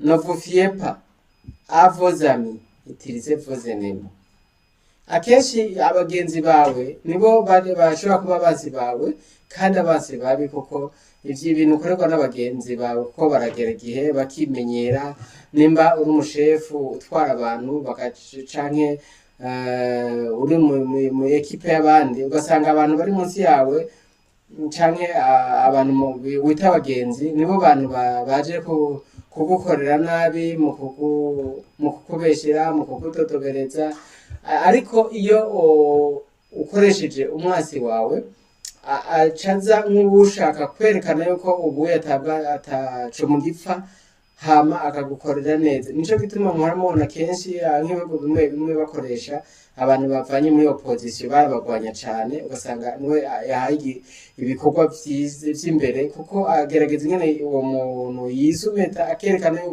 Ne vous fiez pas à vos amis, utilisez vos ennemis. Akenshi abagenzi bawe nibo bashobora kuba abansi bawe, kandi abansi babi, kuko ivyo ibintu ukorerwa n'abagenzi bawe, kuko baragera igihe bakimenyera. Nimba uri umushefu utwara abantu canke uri mu ekipe y'abandi, ugasanga abantu bari munsi yawe canke abantu wita abagenzi nibo bantu baje kugukorera nabi, mu kukubeshera, mu kugutotobereza. Ariko iyo ukoresheje umwasi wawe, aca aza nk'uwushaka kwerekana yuko ubu atabwa ataco mu gipfa, hama akagukorera neza. Nico gituma muhora mubona kenshi nk'ibihugu bimwe bimwe bakoresha abantu bavanye muri opposition, barabagwanya cane, ugasanga niwe yahaye ibikorwa vyiza vy'imbere, kuko agerageza ingene uwo muntu yisumeta akerekana yuko